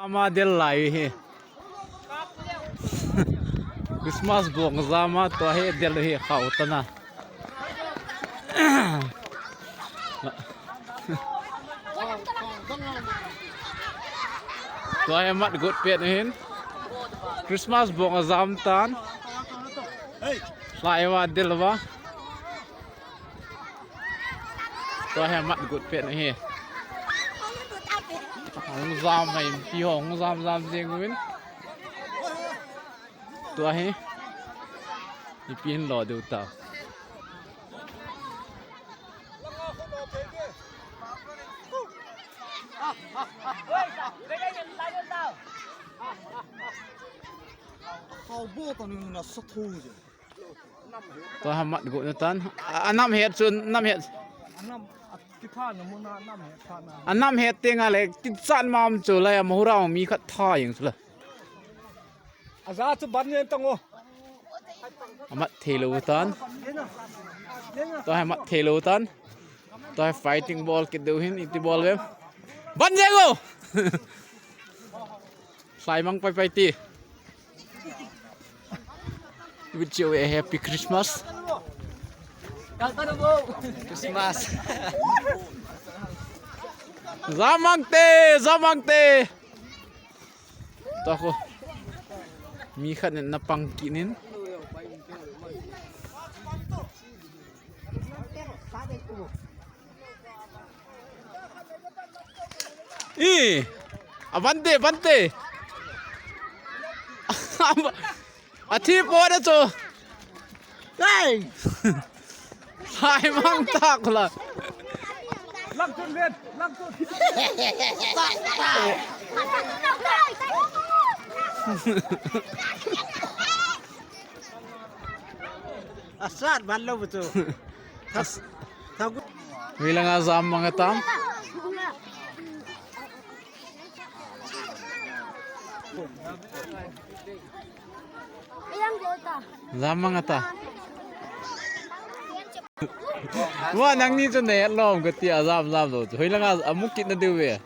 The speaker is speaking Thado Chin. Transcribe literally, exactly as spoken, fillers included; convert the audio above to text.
Ama del lai hi. Christmas bong jama tua hi del hi khau tana. Tua hi mat got pet hin. Christmas bong ajam tan. Lai va del va. Tua hi mat got pet hi. Hung jam mai pi hung jam jam jeng win. Tua hi. Ipi hin lo deu ta. Khau bo ta ni na sa thu je. Tua hi mat got na tan. A, a nam het chu, nam het. A nam, a kipha na mu na, nam het pha na. A nam het te nga le, ti chan mam chu la ya mahura mi khat tha jeng chu la. Aja chu ban yen tang o. Amat thei lou tan. Tua hi amat thei lou tan. Tua hi fighting bol kit deu hin iti bol ve. Ban jeng o. Sai mang pai pai ti. Wish you a happy Christmas. Christmas. Jamang te, jamang te. Tua khu mi khat nin na pang kit nin. I, a bante, bante. A thi po da chu. Hey! Hai mang tak la. Lang tun ven, lang tun. Asat ban lou bu chu. Thas, thagu. Hui langa jam mang atam. Jam mang ata. Wa nangni chu nei lom ka ti a jam jam lo chu. Hui langa amu kit na deu ve.